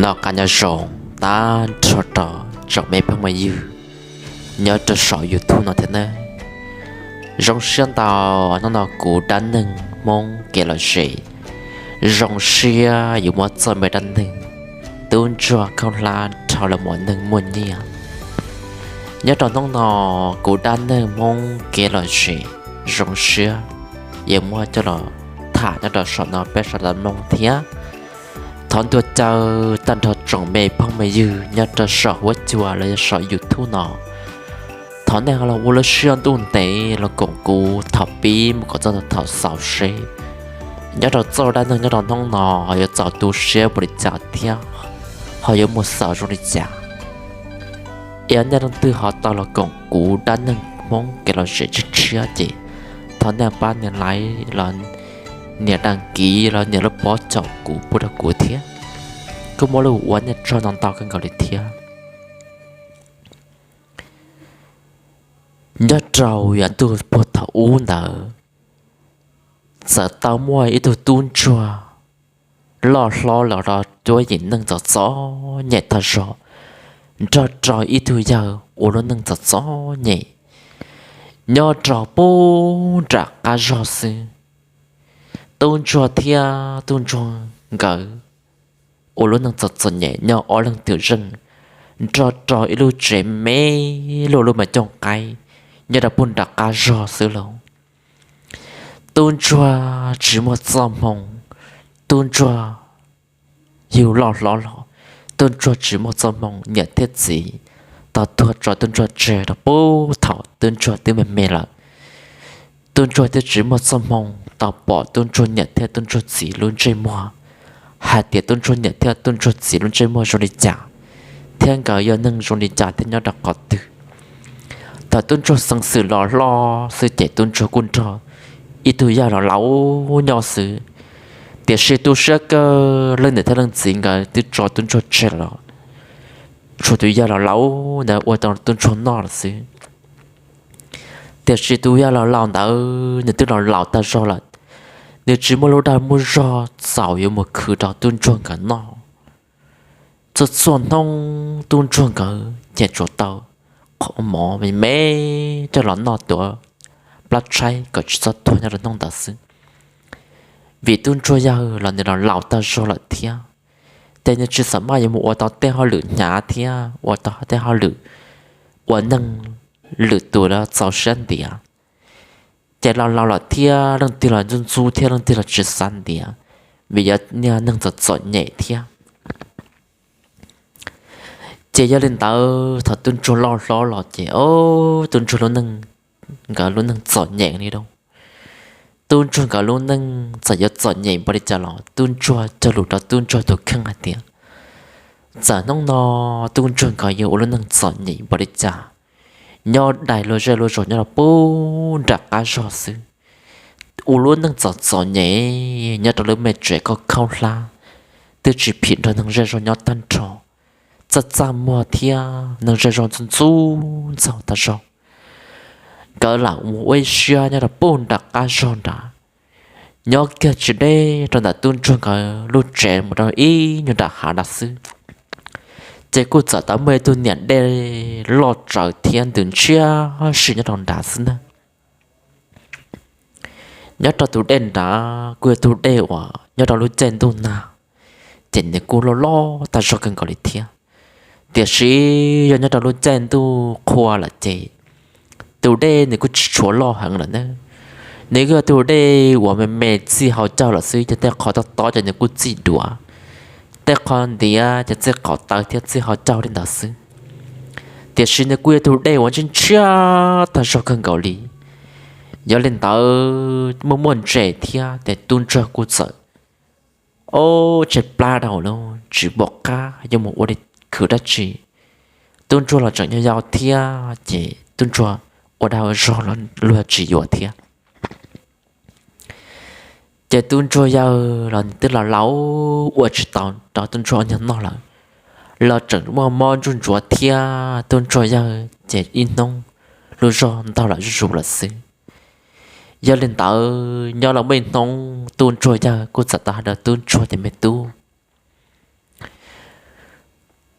Noj qab nyob zoo tag nrho rau tsoom me phooj me ywg nyob rau saum YouTube no thiab nawb. Zoo siab ntau, hnub no kuv dab neeg Hmoob kev lom zem zoo siab yuav muab txoj me dab neeg tub ntsuag khaub hlab dhau los mus ua neeg muaj nyiaj. Nyob rau hnub no kuv dab neeg Hmoob kev lom zem zoo siab yuav muab coj los tham nyob rau saum no peb sawv daws mloog thiab. Thov ntuas caw tag nrho tsoom me phooj me ywg nyob rau saum huab cua los yog saum YouTube no, thov nej ho los ua lub siab ntuj ntev los koom kuv thaum pib mus kom txog thaum xaus seb nyob rau txoj dab neeg nyob rau hnub no ho yuav txaus tu siab npaum li cas thiab ho yuav mus xaus zoo li cas. Yog nej leej twg ho tau los koom kuv dab neeg Hmoob kev lom zem tshiab tshiab ces thov nej pab nias like los nias đăng ký los nias lub pob caum kuv pub rau kuv thiab. Kuj muaj lus ua nej tsaug ntau ntau kawg nkaus li thiab. Nyob rau yav ntuj puag thaum ub ntawd, txawm tau muaj ib tug tub ntsuag loj hlob los rau cuab yim neej txom txom nyem tag zog nrog rau ib tug yawg ua lub neej txom txom nyem nyob rau puag nram qab zog xwb. Tub ntsuag thiab tub ntsuag nkawd ua lub neej txom txom nyem nyob ob leeg twm zeej nrog rau ib lub tsev me luaj lub me cooj qaib nyob rau puag nram qab zog xwb lauj. Tub ntsuag tsis muaj txoj hmoo, tub ntsuag yug loj hlob los, tub ntsuag tsis muaj txoj hmoo, niam thiab txiv tau tuag tso tub ntsuag tseg rau puag thaum tub ntsuag twb me me lawm. Tub ntsuag thiaj tsis muaj txoj hmoo tau pom tub ntsuag niam thiab tub ntsuag txiv lub ntsej muag, hais tias tub ntsuag niam thiab tub ntsuag txiv lub ntsej muag zoo li cas, thiab nkawd yog neeg zoo li cas thiab nyob rau qhov twg. Thaum tub ntsuag xeev xwm los hlob xwb ces tub ntsuag kuj nrog ib tug yawg laus laus nyob xwb, tiam sis tu siab kawg leej niam thiab leej txiv nkawd twb tso tub ntsuag tseg los, tshuav tus yawg laus laus ntawd ua rau tub ntsuag noj lawm xwb. Tiam sis tus yawg laus laus ntawd nws twb laus laus tag zog lawm, nws tsis muaj lub dag muaj zog txaus yuav mus khwv rau tub ntsuag nkawd noj. Txhua txhua hnub tub ntsuag nkawd ces tsuas tau qhov mov me me coj los noj tuav plab tshaib kom tsis txhob tuag nyob rau hnub ntawd xwb. Vim tub ntsuag yawg los nws laus laus tag zog lawm thiab, ces nws tsis xam maj yuav mus ua tau tej hauj lwm hnyav thiab ua tau tej hauj lwm ua neeg lwm tus los txaus siab ntiav. Ces laus laus lawm thiab leej twg los ntxub ntxub thiab leej twg los tsis xav ntiav, vim yog niag neeg txom txom nyem thiab. Ces yog li ntawd thaum tub ntsuag loj hlob los ces o, tub ntsuag lub neej, nkawd lub neej txom nyem li lauj. Tub ntsuag nkawd lub neej txawm yuav txom nyem npaum li cas los tub ntsuag cog lus rau tub ntsuag tus kheej hais tias, txawm hnub no tub ntsuag nkawd yuav ua lub neej txom nyem npaum li cas, nyob dai luag zej luag zos nyob rau puag nram qab zog xwb, ua lub neej txom txom nyem nyob rau lub me tsev khaub khaub hlab, twb tsis phim nrog neeg zej zog nyob tag nrho, txaj txaj muag thiab neeg zej zog ntxub ntxub ntxaug tag zog. Nkawd lam mus ua ib siab nyob rau puag nram qab zog nrad, nyob kiag tsis deb rau ntawm tub ntsuag nkawd lub tsev mus rau ib nyuag nram hav nrad xwb, ces kuj txawm tau muaj ib tug niam dej loj tsawv thiab ntws ntshiab si nyob rau nrad xwb ntag. Nyob rau tus dej nrad kuj yog tus dej uas nyob rau lub caij ntuj nag, ces nws kuj loj loj tag zog kawg nkaus li thiab. Tiam sis yog nyob rau lub caij ntuj qhua lawm ces tus dej nws kuj tsis tshua loj heev lawm na. Nws kuj yog tus dej uas me me txij hauv caug lawm xwb, ces tej qhov tob tob ces nws kuj txij duav, tej qhov ntiav ces txij qhov taw thiab txij hauv caug li ntawd xwb. Tiam sis nws kuj yog tus dej uas ntshiab ntshiab tag zog kawg nkaus li. Yog li ntawd muaj muaj ntses thiab ces tub ntsuag kuj txawm ob tseg plab rau lawm, tsis pom qab yuav mus ua li khwv dab tsi. Tub ntsuag los tseem yau yau thiab ces tub ntsuag ua dag zog los luag tsis yuav thiab. Ces tub ntsuag yawg los nws twb laus laus ua tsis tau rau tub ntsuag ua niag noj lawm, los tseem muaj mob ntsuj ntsuav thiab tub ntsuag yawg ces ib hnub lub zog ntaug lawm zuj zus lawm xwb. Yog li ntawd nyob los muaj ib hnub tub ntsuag yawg kuj txawm tau hais rau tub ntsuag tias, me tub,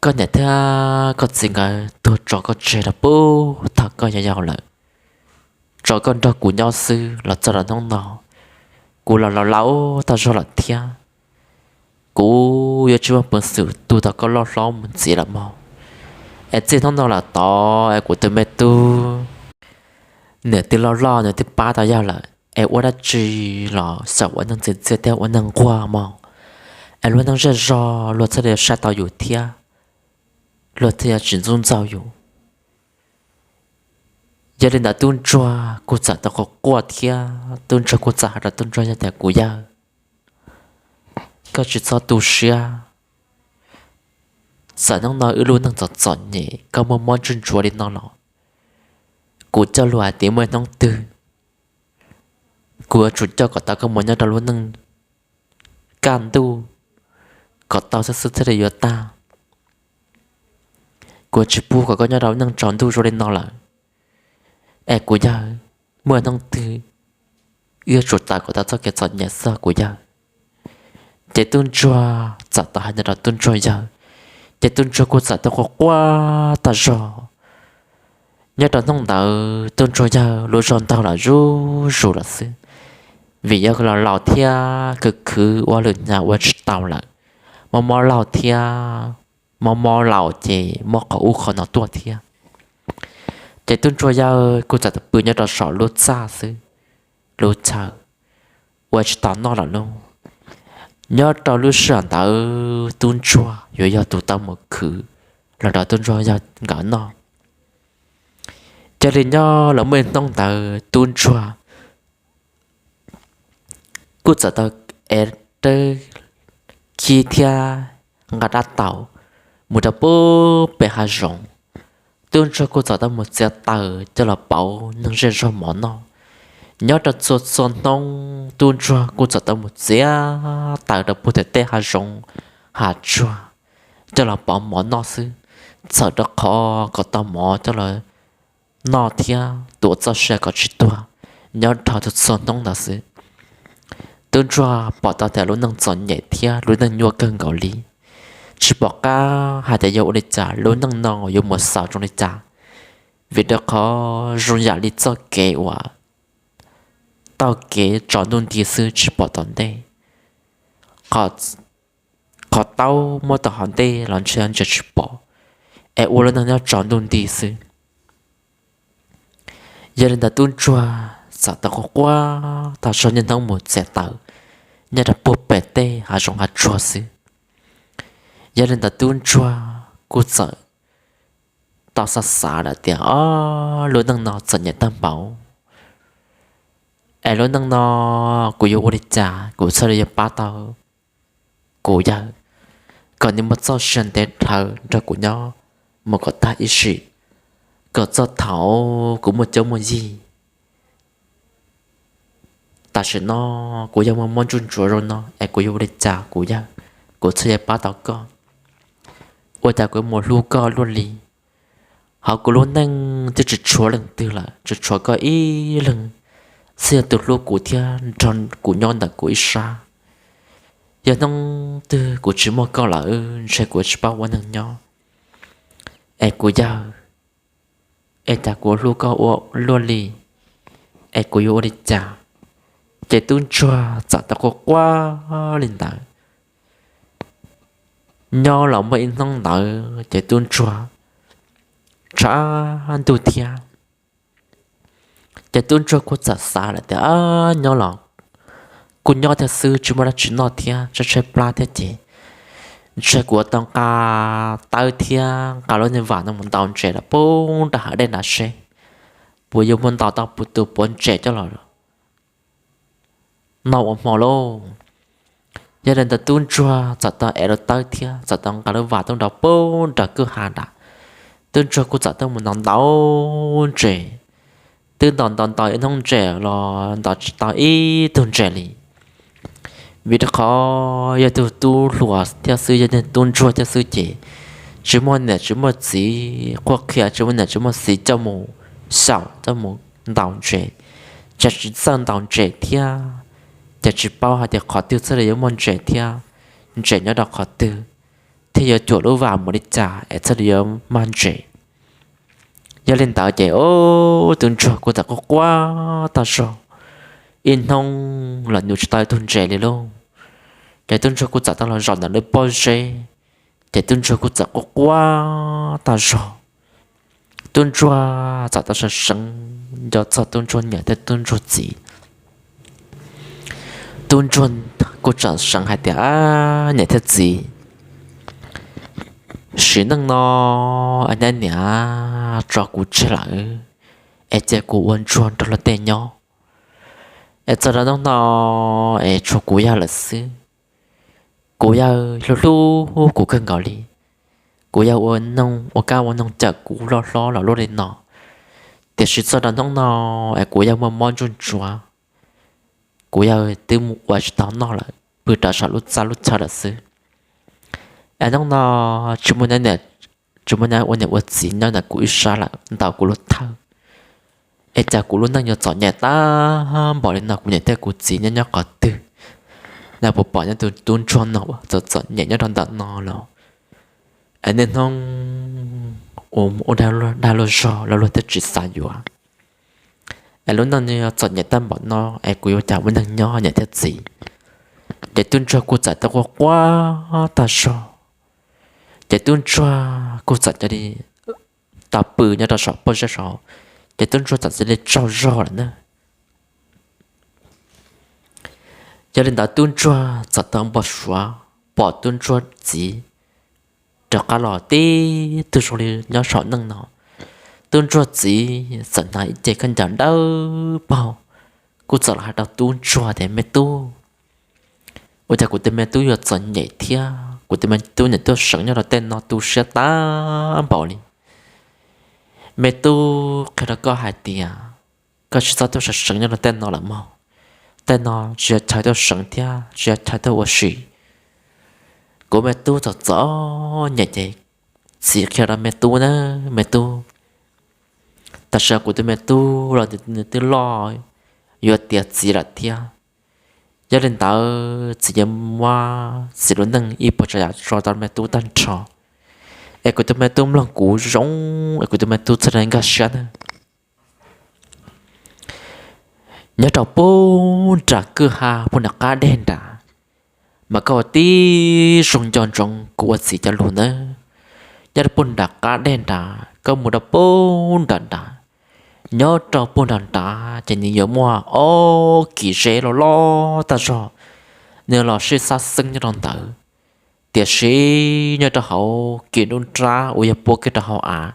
koj niam thiab koj txiv nkawd tuag tso koj tseg rau puag thaum koj yau yau lawm, tso koj nrog kuv nyob xwb los txog rau hnub no. Kuv los laus laus tag zog lawm thiab, kuv yuav tsis muaj peev xwm tu tau koj loj hlob mus ntxiv lawm mog. Es txij hnub no los tod es kuv tus me tub niam twb loj loj, nws twb pab tau yawg lawm, es ua dab tsi los xyaum ua neeg txias txiaj thiab ua neeg nquag mog, es luag neeg zej zog luag thiaj li saib tau yus thiab, luag thiaj yuav tsis ntxub ntxaug yus. Yog li ntawd tub ntsuag kuj txawm tau quaj quaj thiab tub ntsuag kuj txawm hais rau tub ntsuag yawg tias, kuv yawg, koj tsis txhob tu siab. Txawm hnub no wb lub neej txom txom nyem, koj muaj mob ntsuj ntsuav li no los kuv cog lus hais tias muaj hnub twg kuv yuav tsum coj kom tau koj mus nyob rau lub neej kaj ntuj kom tau xwb xwb thiaj li yuav tag. Kuv tsis pub kom koj nyob rau neej tsaus ntuj zoo li no lawm. Es kuv yawg, muaj hnub twg wb yuav tsum tawm kom tau txoj kev txom nyem xwb kuv yawg. Ces tub ntsuag txawm tau hais ntawd rau tub ntsuag yawg, ces tub ntsuag kuj txawm tau quaj quaj tag zog. Nyob rau hnub ntawd tub ntsuag yawg lub zog ntaug los zuj zus lawm xwb, vim yog los laus thiab khwv khwv ua lwm hnyav ua tsis tau lawm, mob mob laug thiab mob mob laus ces mob qhov ub qhov no tuaj thiab. Ces tub ntsuag yawg kuj txawm tau pw nyob rau saum lub txaj xwb, lub chaw, ua tsis tau noj los lauj. Nyob rau lub sij hawm ntawd tub ntsuag yuav yog tus tau mus khwv los rau tub ntsuag yawg nkawd noj. Cia li nyob los muaj ib hnub ntawd tub ntsuag kuj txawm tau ev dawb khib thiab nqa dab taus mus rau puag pem hav zoov. Tub ntsuag kuj txawm tau mus txiav taws coj los pauv neeg zej zog mov noj. Nyob rau txhua txhua hnub tub ntsuag kuj txawm tau mus txiav taws rau puag tim tej hav zoov hav tsuag coj los pauv mov noj xwb, txhawm rau qhov kom tau mov coj los noj thiab tuav txoj sia kom tsis tuag nyob rau txhua txhua hnub ntawd xwb. Tub ntsuag pom tau tias lub neej txom nyem thiab lub neej nyuaj kawg nkaus li, tsis pom qab hais tias yuav ua li cas, lub neej no yuav mus xaus zoo li cas, vim rau qhov zoo yam li txoj kev uas taug kev tsaus ntuj nti xwb tsis pom tom ntej. Qhov taub muab tom hauv ntej los ntshe ntsia tsis pom, es ua lub neej nyob tsaus ntuj nti xwb. Yog li ntawd tub ntsuag txawm tau quaj quaj tag zog niaj hnub mus txiav taws nyob rau puag pem tej hav zoov hav tsuag xwb. Yog li ntawd tub ntsuag kuj txawm tau xav xav lawm tias, ob, lub neej no txom nyem tag npaum, es lub neej no kuv yuav ua li cas kuv thiaj li yuav pab tau kuv yawg, kom nws muaj txoj sia ntev dhawv nrog kuv nyob mus kom tag ib sim, kom txog thaum kuv muaj caub muaj yig. Tam sim no kuv yawg muaj mob ntsuj ntsuav zoo no es kuv yuav ua li cas kuv yawg, kuv thiaj yuav pab tau koj? Ua cas kuv mus hlub koj luaj li, hauv kuv lub neej twb tsis tshuav leej twg lawm, tsuas tshuav koj ib leeg xwb yog tus hlub kuv thiab nrog kuv nyob ntawm kuv ib sab. Yog hnub twg kuv tsis muaj koj lawm ntshe kuv tsis paub ua neeg nyob. Es kuv yawg, es cas kuv hlub koj ua luaj li, es kuv yuav ua li cas? Ces tub ntsuag txawm tau quaj quaj li ntawd. Nyob los muaj ib hnub ntawd ces tub ntsuag tshav ntuj thiab. Ces tub ntsuag kuj txawm xav lawm tias, nyob los kuj nyob thiab xwb, tsis muaj dab tsi noj thiab, tshaib tshaib plab thiab ces ntshe kuv yuav tau nqa tawb thiab nqa lub niag vam no mus ntaus ntses rau puag nram hav dej nrad seb puas yuav muaj ntaus tau tus puav ntses coj los noj ua hmo lauj. Yog li ntawd tub ntsuag txawm tau ev lub tawb thiab txawm tau nqa lub vam tuaj nraud puag nram kwj ha nrad. Tub ntsuag kuj txawm tuaj mus ntaus ntaus ntses. Twb ntaus ntaus ntaus ib hnub ntses los ntaus tsis tau ib tug ntses li, vim rau qhov yog tug tub hluas thiab xwb, yog tub ntsuag thiab xwb ces tsis muaj niam tsis muaj txiv, qhuab qhia tsis muaj niam tsis muaj txiv coj mus xyaum coj mus ntaus ntses, ces tsis txawj ntaus ntses thiab, ces tsis paub hais tias qhov twg thiaj li yuav muaj ntses thiab ntses nyob rau qhov twg. thiaj yuav cuam lub vas mus li cas es thiaj li yuav mag ntses. Yog li ntawd ces tub ntsuag kuj txawm quaj quaj tag zog. Ib hnub los nws tsis tau ib tug ntses li lauj. Ces tub ntsuag kuj txawm tau los zaum ntawm lub pob zeb, ces tub ntsuag kuj txawm quaj quaj tag zog. Tub ntsuag txawm tau seev seev nco txog tub ntsuag niam thiab tub ntsuag txiv. Tub ntsuag kuj txawm seev hais tias, niam thiab txiv, sim neej no neb niam tso kuv tseg lawm, es cia kuv ua ntsuag nrog luag tej nyob. Es txog rau hnub no es tshuav kuv yawg lawm xwb. Kuv yawg hlub hlub kuv kawg nkaus li. Kuv yawg ua noog ua kab ua noog cawm kuv loj hlob los luaj li no, tiam sis txog rau hnub no es kuv yawg muaj mob ntsuj ntsuav, kuv yawg twb mus ua tsis tau noj lawm, pw rau saum lub txaj lub chaw lawm xwb. Es hnub no tsis muaj, tsis muaj ua niam ua txiv nyob ntawm kuv ib sab lawm, ntaus kuv lub thawj. Es cas kuv lub neej yuav txom nyem tag npaum li no, kuv niam thiab kuv txiv nyob nyob qhov twg? Neb puas pom nyob tus tub ntsuag no txom txom nyem nyob rau ntawm no los? Es niaj hnub ua dag luag zog los luag thiaj tsis xav yuav. Es lub neej txom nyem tag npaum no es kuv yuav cas ua neeg nyob niam thiab txiv? Ces tub ntsuag kuj txawm tau quaj quaj tag zog. Ces tub ntsuag kuj txawm cia li tau pw nyob rau saum pob zeb saud, ces tub ntsuag txawm cia li tsaug zog lawm na. Yog li ntawd tub ntsuag txawm tau npau suav pom tub ntsuag txiv rov qab los tib tug zoo li nyob saum neej no. Tub ntsuag txiv txawm hnav ib ce khaub ncaws dawb paug, kuj txawm los hais rau tub ntsuag tias, me tub, ua cas kuv tus me tub yuav txom nyem thiab kuv tus me tub niam tuaj seev nyob rau tej no tu siab tag npaum li. Me tub, qhia rau koj hais tias koj tsis txhob tuaj seev seev nyob rau tej no lawm mog. Tej no tsis yog chaw tuaj seev thiab tsis yog chaw tuaj ua si. Kuv me tub txom txom nyem ces txiv qhia rau me tub na, me tub, tam sim no kuv tus me tub los nws twb loj yuav tiav txiv lawm thiab. Yog li ntawd txiv yuav muab txiv lub neej ib puas tsav yam tso rau me tub tag nrho, es kuv tus me tub mloog kuv zoo, es kuv tus me tub txhob nkag siab na. Nyob rau puag nram kwj ha puag nram qab deg nrad, mas koj ua tib zoo nco ntsoov kuv ua txiv cov lus nawb. Nyob rau puag nram qab deg nrad, koj mus rau puag nram nrad, nyob rau puag nram nrad ces nws yuav muaj ob kis zeb loj loj tag zog, nws los sib xab xeeb nyob rau ntawd. Tiam sis nyob rau hauv kis nruab nrab uas yog puab kiag rau hauv av,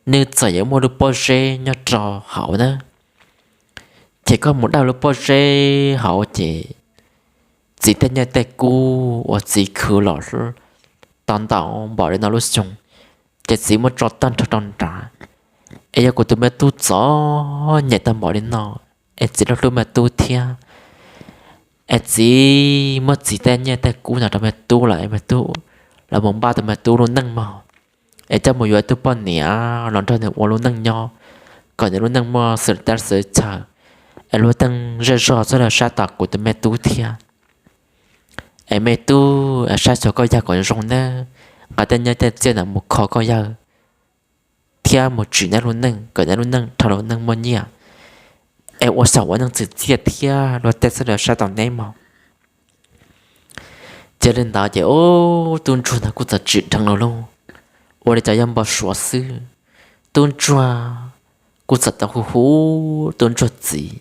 nws txawm yuav muaj lub pob zeb nyob rau hauv na. Ces koj mus dawj lub pob zeb hauv ces txiv tej nyiaj tej kub uas txiv khwv los tau ntau npaum li no lub xyoo, ces txiv muab tso tag nrho rau nrad. Es yog kuv tus me tub txom nyem tag npaum li no, es txiv hlub hlub me tub thiab, es txiv muab txiv tej nyiaj tej kub no rau me tub lawm, es me tub los mus npaj tus me tub lub neej mog, es coj mus yuav ib tug poj niam los nrog nws ua lub neej nyob, kom nws lub neej muaj xwm teb xwm chaw, es luag tej zej zog txhob los saib tom kuv tus me tub thiab. Es me tub, saib xyuas koj yawg kom zoo nawb, nqa tej nyiaj tej txiaj ntawd mus kho koj yawg thiab mus tsim neb lub neej, kom neb lub neej dhau los neej muaj nyiaj, es ua xyaum ua neej txwm txiaj thiab luag tej txhob los saib tom neb mog. Ces li ntawd ces ub, tub ntsuag ntawd kuj txawm tsim dheev los lauj, ua li cas yog npau suav xwb. Tub ntsuag kuj txawm tau hu hu tub ntsuag txiv,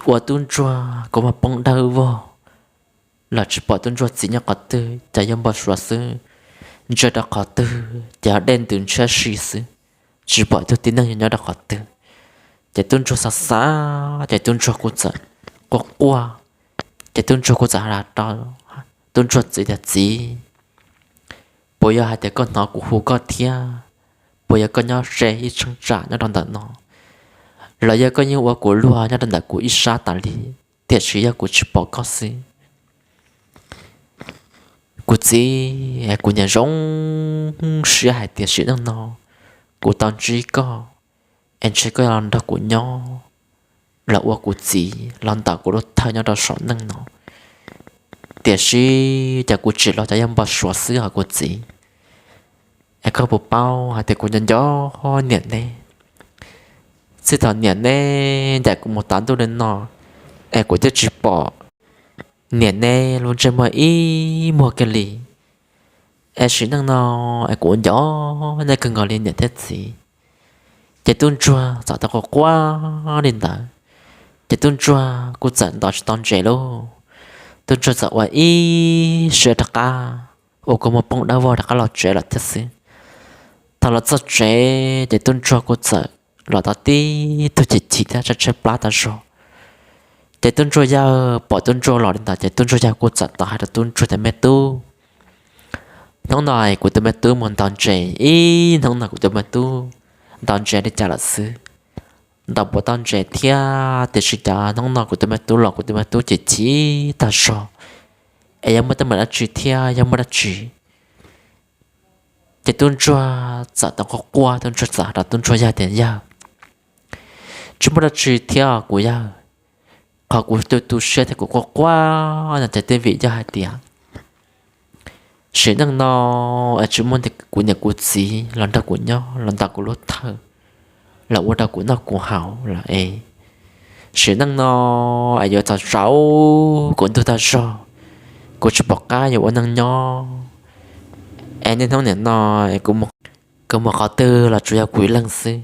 ua tub ntsuag kuj muaj poob dawb vog los tsis pom tub ntsuag txiv nyob qhov twg, cas yog npau suav xwb. Ntsia rau qhov twg ces dej ntws ntshiab si xwb, tsis pom ib tug tib neeg nyob rau qhov twg. Ces tub ntsuag xav xav ces tub ntsuag kuj txawm quaj quaj, ces tub ntsuag kuj txawm hais rau tub ntsuag txiv tias, txiv, puas yog hais tias koj hnov kuv hu koj thiab? Puas yog koj nyob ze ib cheeb tsam nyob rau ntawm no, los yog koj yeej ua kuv luag nyob rau ntawm kuv ib sab tas li, tiam sis yog kuv tsis pom koj xwb? Kuv txiv, kuv niam zoo siab hais tias sim neej no kuv tau ntsib koj, es ntshe koj los nrog kuv nyob, los ua kuv txiv los ntaus kuv lub thawj nyob rau saum neej no. Tiam sis ces kuv tsim los cov yog npau suav xwb os kuv txiv. Es koj puas paub hais tias kuv nco nco niam neb. Txij thaum niam neb ncaim kuv mus tav ntuj li no, es kuv twb tsis pom niam neb lub ntsej muag ib muag kiag li. Es sim neej no es kuv nco nej kawg nkaus li niam thiab txiv. Ces tub ntsuag txawm tau quaj quaj li ntawd, ces tub ntsuag kuj txawm ntaus tsis tau ntses lauj. Tub ntsuag txawm ua ib siab rov qab, ua kua muag poob dawb vog rov qab los tsev lawm thiab xwb. Thaum los txog tsev ces tub ntsuag kuj txawm los tau tib tug chim chim thiab tshaib tshaib plab tas zog. Ces tub ntsuag yawg pom tub ntsuag los li ntawd ces tub ntsuag yawg kuj txawm tau hais rau tub ntsuag tias me tub, hnub no kuv tus me tub mus ntaus ntses ib hnub no kuv tus me tub ntaus ntses li cas lawm xwb. Ntaus puas tau ntses thiab tiam sis cas hnub no kuv tus me tub los kuv tus me tub chim chim tag zog, es yog muaj teeb meem dab tsi thiab yog muaj dab tsi. Ces tub ntsuag txawm tau quaj quaj, tub ntsuag txawm hais rau tub ntsuag yawg tias yawg, tsis muaj dab tsi thiab kuv yawg. Qhov kuv tu tu siab thiab kuv quaj quaj no ces twb vim yog hais tias sim neej no es tsis muaj kuv niam kuv txiv los nrog kuv nyob los ntaus kuv lub thawj, los ua rau kuv noj kuv haus lawm es sim neej no es yuav txog tsaus kuv ntug tag zog, kuv tsis pom qab yuav ua neej nyob. Es niaj hnub nim no kuv mus qhov twg los tsuas yog kuv ib leeg xwb,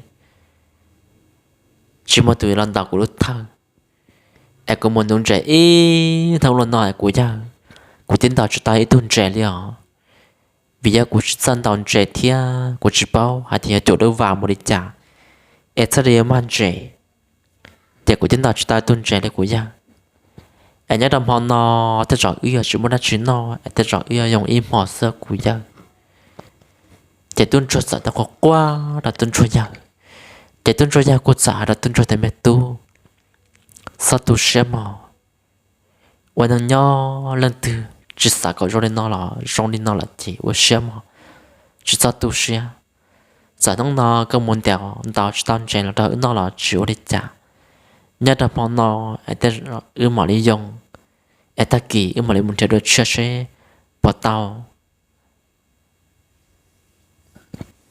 tsis muaj tus los ntaus kuv lub thawj. Es kuv mus nuv ntses ib hnub los no es kuv yawg, kuv twb ntaus tsis tau ib tug ntses li os. Vim yog kuv tsis txawj ntaus ntses thiab kuv tsis paub hais tias yog cuam lub vas mus li cas es thiaj li yuav mag ntses, ces kuv twb ntaus tsis tau ib tug ntses li kuv yawg. Es nyob rau hmo no tej zaum wb yuav tsis muaj dab tsi noj es tej zaum wb yuav yoo ib hmo xwb kuv yawg. Ces tub ntsuag txawm tau quaj quaj rau tub ntsuag yawg. Ces tub ntsuag yawg kuj txawm hais rau tub ntsuag tias me tub, txhob tu siab mog. Ua neej nyob leej twg tsis xav kom zoo li no los zoo li no lawm ces ua siab mog, tsis txhob tu siab. Txawm hnub no koj mus ntaus ntaus tsis tau ntses los rau wb noj los tsis ua li cas. Nyob rau hmo no es tej zaum wb mam li yoo, es tag kis wb mam li mus nrhiav dua tshiab seb puas tau.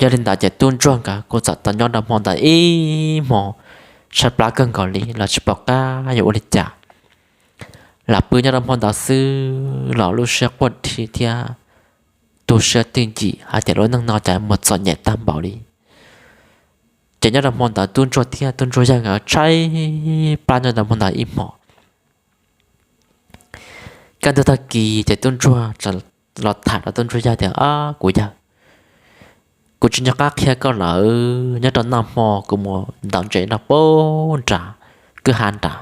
Yog li ntawd ces tub ntsuag nkawd kuj txawm tau nyob rau hmo ntawd ib hmo, tshaib plab kawg nkaus li los tsis pom qab yuav ua li cas. Lam pw nyob rau hmo ntawd xwb los lub siab quaj dhi thiab tu siab twj ywm hais tias lub neej no cas mus txom nyem tag npaum li. Ces nyob rau hmo ntawd tub ntsuag thiab tub ntsuag yawg nkawd tshaib plab nyob rau hmo ntawd ib hmo. Kaj ntug tag kis ces tub ntsuag los tham rau tub ntsuag yawg tias, Kuv yawg, kuv tsis nco qab qhia koj lawm, nyob rau nag hmo kuv mus ntaus ntses nrog pem nram kwj ha nram,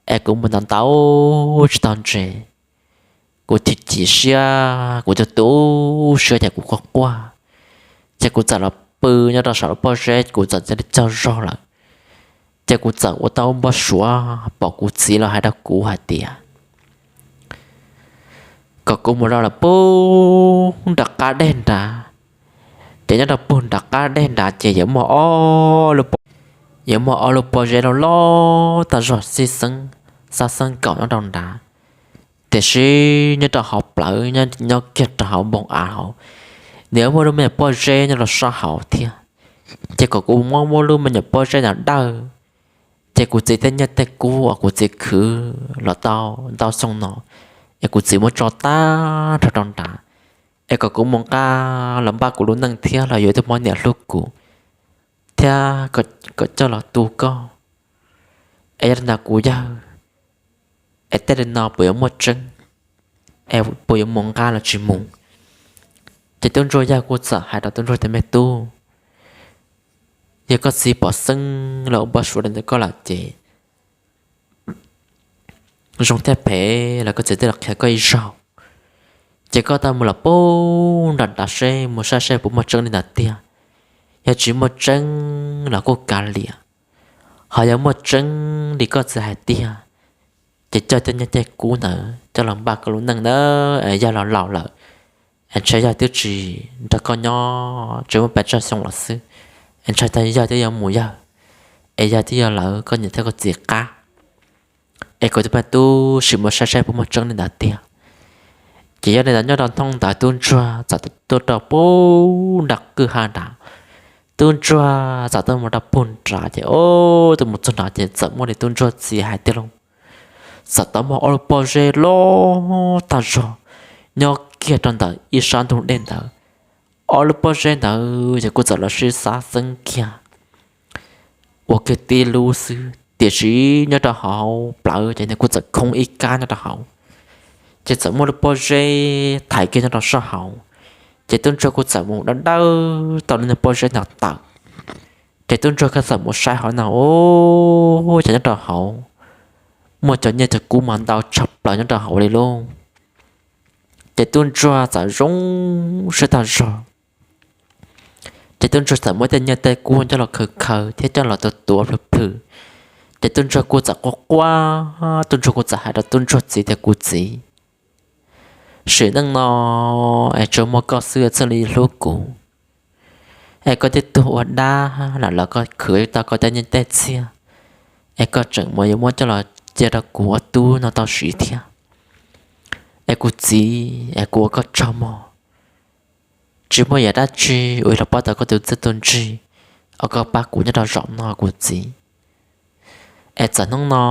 es kuv mus ntaus ntaus tsis tau ntses, kuv chim chim siab, kuv tu tu siab ces kuv quaj quaj, ces kuv txawm los pw nyob rau saum lub pob zeb, kuv txawm cia li tsaug zog lawm. Ces kuv txawm ua tau npau suav pom kuv txiv los hais rau kuv hais tias kom kuv mus rau lawm puag nram qab deg nrad. Ces nyob rau puag nram qab deg nrad ces yuav muaj ob lub pob, yuav muaj ob lub pob zeb loj loj tag zog xib xeeb, xab xeeb kaum nyob rau nrad. Tiam sis nyob rau hauv plawv, nyob kiag rau hauv npoo av hauv, nws yuav muaj lub me nyuam pob zeb nyob rau sab hauv thiab. Ces kom kuv muab muab lub me nyuam pob zeb ntawd dawj, ces kuv txiv tej nyiaj tej kub uas kuv txiv khwv los tau ntau xyoo no, es kuv txiv muab tso tag nrho rau nrad, es kom kuv mus nqa los npaj kuv lub neej thiab los yuav tus poj niam hlub kuv, thiab kom coj los tu koj. Es yog li ntawd kuv yawg, es tej li no puas yuav muaj tseeb, es puas yuav mus nqa los tsis mus? Ces tub ntsuag yawg kuj txawm hais rau tub ntsuag tias me tub, yog koj txiv pom xeeb los ua npau suav li ntawd koj lawm ces zoo thiab phem los koj txiv twb los qhia koj ib zaug, ces koj tau mus los puag nram nrad seb, mus saib seb puas muaj tseeb li ntawd tiag. Yog tsis muaj tseeb los kuj kav liam, ho yog muaj tseeb li koj txiv hais tiag, ces coj tej nyiaj tej kub ntawd coj los npaj koj lub neej ntawd, yawg los laus lawm, es ntshai yawg twb tsis nrog koj nyob tsis muaj pes tsawg xyoo lawm xwb, es ntshai tag yawg twb yuav mus yawg, es yawg twb yuav lawv koj niam thiab koj txiv qab. Es kuv tus me tub sim mus saib saib puas muaj tseeb li ntawd tiag. Ces yog li ntawd nyob rau hnub ntawd tub ntsuag txawm tuaj rau puag nram kwj ha nrad. Tub ntsuag txawm tuaj mus rau puag nrad ces ob tug mus txog nrad ces txawm muaj li tub ntsuag txiv hais tias los txawm tau muaj ob lub pob zeb loj tag zog nyob kiag rau ntawm ib sab ntug dej ntawd. Ob lub pob zeb ntawd ces kuj txawm los sib xav xeeb kiag ua kiag tib lub xwb, tiam sis nyob rau hauv plawv ces nws kuj txawm khoob ib kab nyob rau hauv. Ces txawm muaj lub pob zeb thaiv kiag nyob rau sab hauv. Ces tub ntsuag kuj txawm mus dawb dawb tau lub niag pob zeb ntawd tawm. Ces tub ntsuag kuj txawm mus saib hauv no, ub, ces nyob rau hauv muaj cov nyiaj cov kub mas ntau tshaj plaws nyob rau hauv li lauj. Ces tub ntsuag txawm zoo siab tag zog. Ces tub ntsuag txawm muab tej nyiaj tej kub coj los khaws khaws thiab coj los tuav tuav plhws plhws. Ces tub ntsuag kuj txawm quaj quaj, tub ntsuag kuj txawm hais rau tub ntsuag txiv tias, kuv txiv, sim neej no es tsuas muaj koj xwb thiaj li hlub kuv, es koj twb tuag ua dab lawm los koj khwv tau koj tej nyiaj tej txiag, es koj tseem mus yuav muab coj los cia rau kuv ua tub no tau siv thiab. Es kuv txiv, es kuv ua koj tsaug mog, tsis muaj yam dab tsi uas los pab tau koj tus txiaj tus ntsig uas koj pab kuv nyob rau zaum no kuv txiv. Es txawm hnub no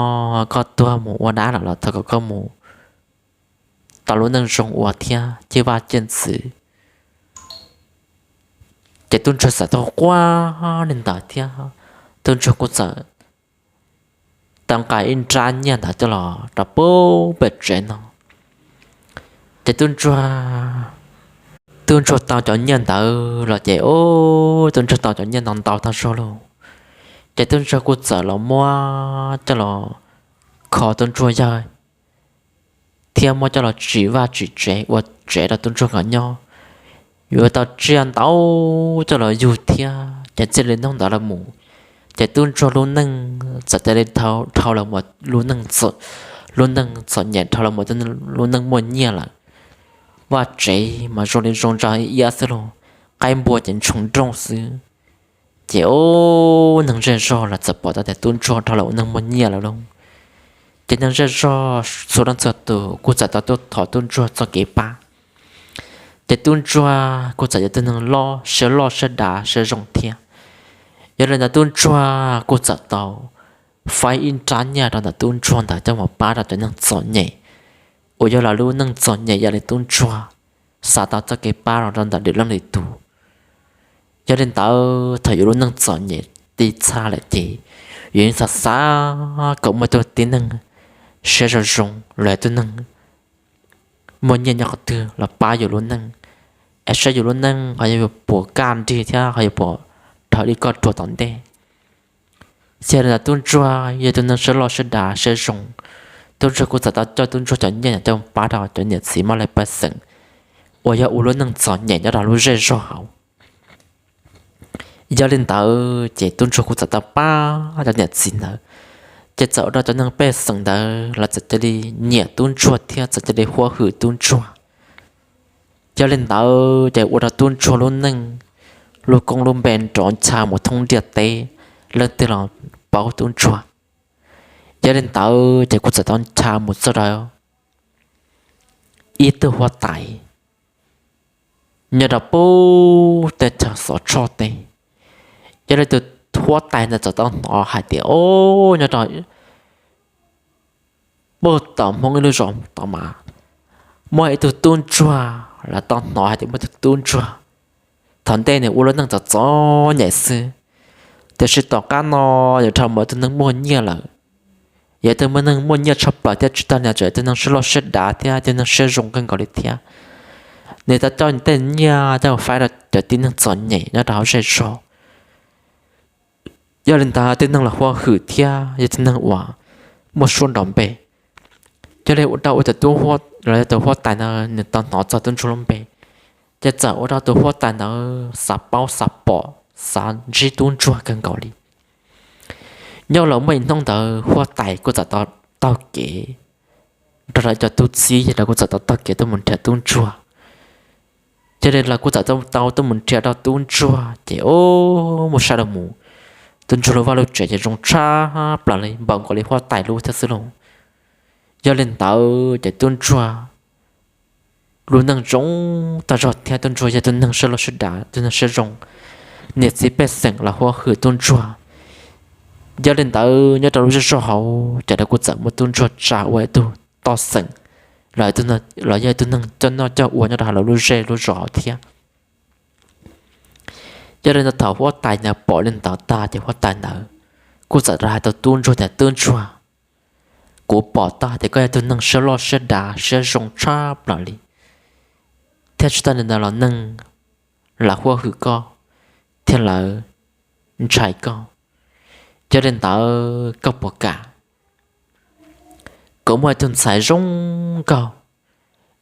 koj tuag mus ua dab lawm los thov kom koj mus tau lub neej zoo ua thiab ciaj vaj ciaj ntxwv. Ces tub ntsuag txawm tau quaj li ntawd thiab tub ntsuag kuj txawm tau nqa ib nrab nyiaj ntawd coj los rau puag pem tsev no. Ces tub ntsuag, tub ntsuag tau cov nyiaj ntawd los ces ub, tub ntsuag tau cov nyiaj ntau ntau tag zog lauj. Ces tub ntsuag kuj txawm los muab coj los kho tub ntsuag yawg thiab muab coj los tsim vaj tsim tsev ua tsev rau tub ntsuag nkawd nyob. Yuav tau tsiaj ntau coj los yug thiab ces txij li hnub ntawd los mus ces tub ntsuag lub neej txawm cia li dhau los mus lub neej, lub neej txom nyem dhau los mus lub neej muaj nyiaj lawm. Vaj tsev mas zoo li zoo nraug iab xwb lauj, qaib npua ces ntshoo nrooj xwb. Ces ub, neeg zej zog los txawm pom tau tias tub ntsuag dhau los ua neeg muaj nyiaj lawm lauj. Ces neeg zej zog txhua leej txhua tus kuj txawm tau tuaj thov tub ntsuag txoj kev pab. Ces tub ntsuag kuj txawm yog tus neeg loj, siab loj siab dav siab zoo thiab. Yog li ntawd tub ntsuag kuj txawm tau faib ib nrab nyiaj rau ntawm tub ntsuag ntawd coj mus pab rau cov neeg txom nyem uas yog lawv lub neej txom nyem ib yam li tub ntsuag, xa tau txoj kev pab los rau ntawm lwm leej lwm tus. Yog li ntawd thaum yus lub neej txom nyem tib txha lawm ces yus yeej xav xav kom muaj tus tib neeg siab zoo zoo los yog tus neeg muaj nyiaj nyob qhov twg los pab yus lub neej, es saib yus lub neej ho yuav puas kaj nrig thiab ho yuav puas dhau li koj ruam tom ntej. Xyov li ntawd tub ntsuag yog tus neeg siab loj siab dav siab zoo, tub ntsuag kuj txawm tau coj tub ntsuag cov nyiaj coj pab rau cov niam txiv mab laj pej xeem uas yog ua lub neej txom nyem nyob rau lub zej zog hauv. Yog li ntawd ces tub ntsuag kuj txawm tau pab cov niam txiv ntawd, ces txawm ua rau cov neeg pej xeem ntawd los txawm cia li nyiam tub ntsuag thiab txawm cia li huab hwm tub ntsuag. Yog li ntawd ces ua rau tub ntsuag lub neej, lub koob lub npe nrov ncha mus thoob ntiaj teb, leej twg los paub tub ntsuag. Yog li ntawd ces kuj txawm tau ncha mus txog rau ib tug huab tais nyob rau puag teb chaws Xov Tshoj teb. Yog li tus huab tais ntawd txawm tau hnov hais tias, o, nyob rau puag tom Hmoob ib lub zos tom mas muaj ib tug tub ntsuag, lawv tau hnov hais tias muaj ib tug tub ntsuag thaum ntej nws ua lub neej txom txom nyem xwb, tiam sis tom qab no nws dhau mus ua tus neeg muaj nyiaj lawm. Yog tus neeg muaj nyiaj tshaj plaws thiab tsis tag li ntawd tseem yog tus neeg siab loj siab dav thiab tus neeg siab zoo kawg nkaus li thiab. Nws tau coj tej nyiaj coj faib rau cov tib neeg txom nyem nyob rau hauv zej zog. Yog li ntawd tib neeg los huab hwm thiab yog tib neeg uas muaj suab nrov npe. Yog li ua rau tus huab tais ntawd nws tau hnov txog tub ntsuag lub npe, ces txawm ua rau tus huab tais ntawd xav paub xav pom xav ntsib tub ntsuag kawg nkaus li. Nyob los muaj ib hnub ntawd huab tais kuj txawm tau taug kev nrog rau cov tub txib, lawv kuj txawm tau taug kev tuaj mus nrhiav tub ntsuag. Yog li lawv kuj txawm tau tuaj mus nrhiav rau tub ntsuag ces, o, mus saib rau mus, tub ntsuag lub vaj lub tsev ces zoo tshaj plaws li, npaum nkaus li huab tais lub thiab xwb lauj. Yog li ntawd ces tub ntsuag lub neej zoo tag zog thiab tub ntsuag yog tug neeg siab loj siab dav, tug neeg siab zoo, niam txiv pej xeem los huab hwm tub ntsuag. Yog li ntawd nyob rau lub zej zog hauv ces kuj txawm muaj tub ntsuag tsa ua ib tug toj xeem los yog ib tug neeg coj noj coj ua nyob rau hauv lawv lub zej lub zos hauv thiab. Yog li ntawd thaum huab tais ntawd pom li ntawd tag ces huab tais ntawd kuj txawm rov hais rau tub ntsuag tias tub ntsuag, kuv pom tau hais tias koj yog tug neeg siab loj siab dav siab zoo tshaj plaws li, thiab tsis tas li ntawd los neeg lawv huab hwm koj thiab lawv ntshai koj. Yog li ntawd koj puas kam kuv muaj ib tug ntxhais zoo nkauj,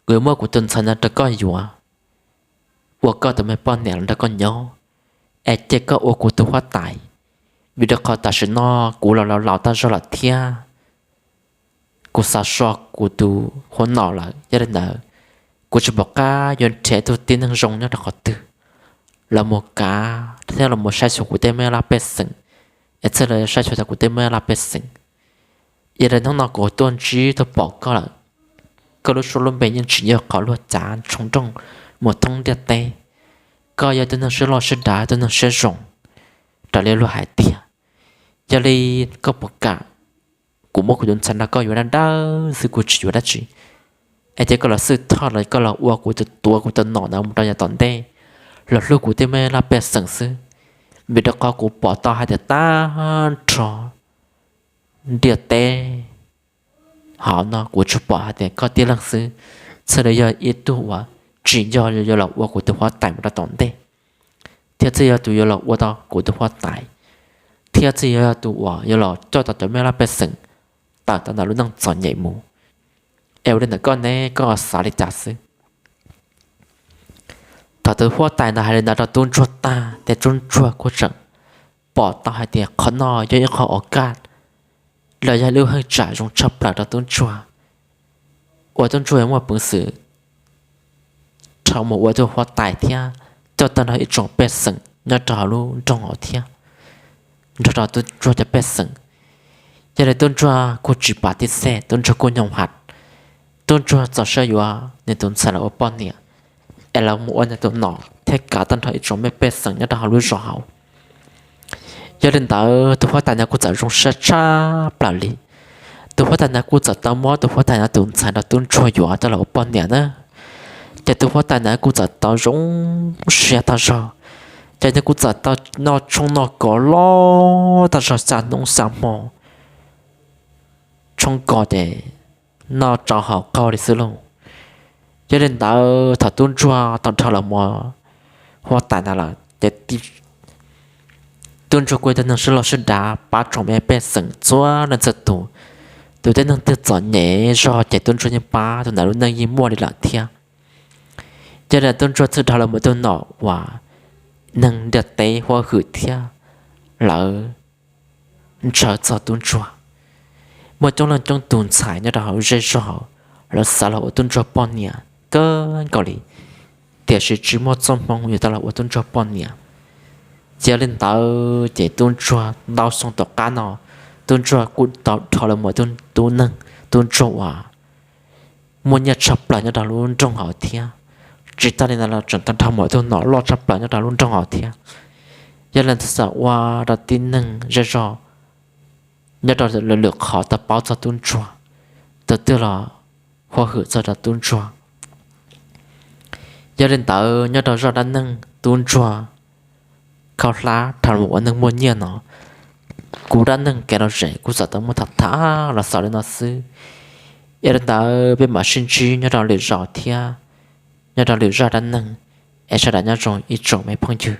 kuv yuav muab kuv tus ntxhais no rau koj yuav ua koj tus me poj niam los nrog koj nyob, es cia koj ua kuv tus huab tais, vim rau qhov tam sim no kuv los laus laus tag zog lawm thiab kuv xav so kuv tus huab nom lawm. Yog li ntawd kuv tsis pom qab yuav nrhiav ib tug tib neeg zoo nyob rau qhov twg los mus kav thiab los mus saib xyuas kuv tej mej laj pej xeem, es txhaj li saib xyuas tau kuv tej mej laj pej xeem. Yog li hnub no kuv tuaj ntsib tuaj pom koj lawm, koj lub suab lub npe yeej tsis yog qhov luag cav ntshoo nrooj mus thoob ntiaj teb. Koj yog tug neeg siab loj siab dav, tug neeg siab zoo raws li luag hais tiag. Yog li koj puas kam kuv muab kuv tus ntxhais nrog koj yuav dab dawb xwb, kuv tsis yuav dab tsi, es cia koj los xwb thoj los koj los ua kuv tus tuav kuv tus nom ntawd mus rau yav tom ntej, los hlub kuv tej mej laj pej xeem xwb, vim rau qhov kuv pom tau hais tias tag nrho ntiaj teb hauv no kuv tsuas pom hais tias koj tib leeg xwb txhaj li yog ib tug uas tsim nyog yuav los ua kuv tus huab tais mus rau tom ntej, thiab txhaj yog tus yuav los ua tau kuv tus huab tais, thiab txhaj yog tus uas yuav los coj tau cov mej laj pej xeem tawm tau ntawm lub neej txom nyem mus. Es ua li ntawm koj ne, koj xav li cas xwb? Thaum tus huab tais ntawd hais li ntawd rau tub ntsuag tag ces tub ntsuag kuj tseem pom tau hais tias qhov no yog ib qho uas kaj los yog ib lub hwj tsam zoo tshaj plaws rau tub ntsuag, uas tub ntsuag yuav muaj peev xwm dhau mus ua tug huab tais thiab coj tag nrho ib tsoom pej xeem nyob rau hauv lub nroog hauv thiab nrog rau tub ntsuag cov pej xeem. Yog li tub ntsuag kuj tsis pam tib xeeb, tub ntsuag kuj nyooj has, tub ntsuag txaus siab yuav nws tus ntxhais los ua poj niam, es los mus ua nws tus nom thiab kav tag nrho ib tsoom mej pej xeem nyob rau hauv lub zos hauv. Yog li ntawd tus huab tais ntawd kuj txawm zoo siab tshaj plaws li. Tus huab tais ntawd kuj txawm tau muab tus huab tais ntawd tus ntxhais rau tub ntsuag yuav coj los ua poj niam na. Ces tus huab tais ntawd kuj txawm tau zoo siab tag zog, ces nws kuj txawm tau noj tshoob noj kos loj tag zog xya hnub xya hmo, tshoob kos ces noj tsau haus qaug li xwb lauj. Yog li ntawd thaum tub ntsuag tau dhau los mus huab tais ntawd lawm ces tub ntsuag kuj yog tug neeg siab loj siab dav pab tsoom me pej xeem txhua leej txhua tus. Tus tib neeg twg txom nyem zog ces tub ntsuag yeej pab, tus ntawd lub neej yeej muaj li lawm thiab. Yog li tub ntsuag thiaj dhau los mus tus nom uas neeg ntiaj teb huab hwm thiab lawv ntshaw txog tub ntsuag. Muaj coob leej coob tus ntxhais nyob rau hauv zej zog lawv xav los ua tub ntsuag poj niam kawg nkaus li, tiam sis tsis muaj txoj hmoo yuav tau los ua tub ntsuag poj niam. Yog li ntawd ces tub ntsuag ntau xyoo tom qab no, tub ntsuag kuj tau dhau los mus tus tub neeg, tub ntsuag uas muaj nyiaj tshaj plaws nyob rau lub nroog hauv thiab. Tsis tas li ntawd los tseem tau dhau mus tus nom loj tshaj plaws nyob rau lub nroog hauv thiab. Yog li ntawd txawm ua rau tib neeg zej zog nyob rau lwm lwm qhov tau paub txog tub ntsuag, tus twg los huab hwm txog rau tub ntsuag. Yog li ntawd nyob rau zaj dab neeg tub ntsuag khaub hlab dhau los ua neeg muaj nyiaj no, kuv dab neeg kev lom zem kuj txawm tau muab tham tham los xaus li no xwb. Yog li ntawd peb mam sib ntsib nyob rau lwm zaus thiab, nyob rau lwm zaj dab neeg, es sawv daws nyob zoo ib tsoom me phooj ywg.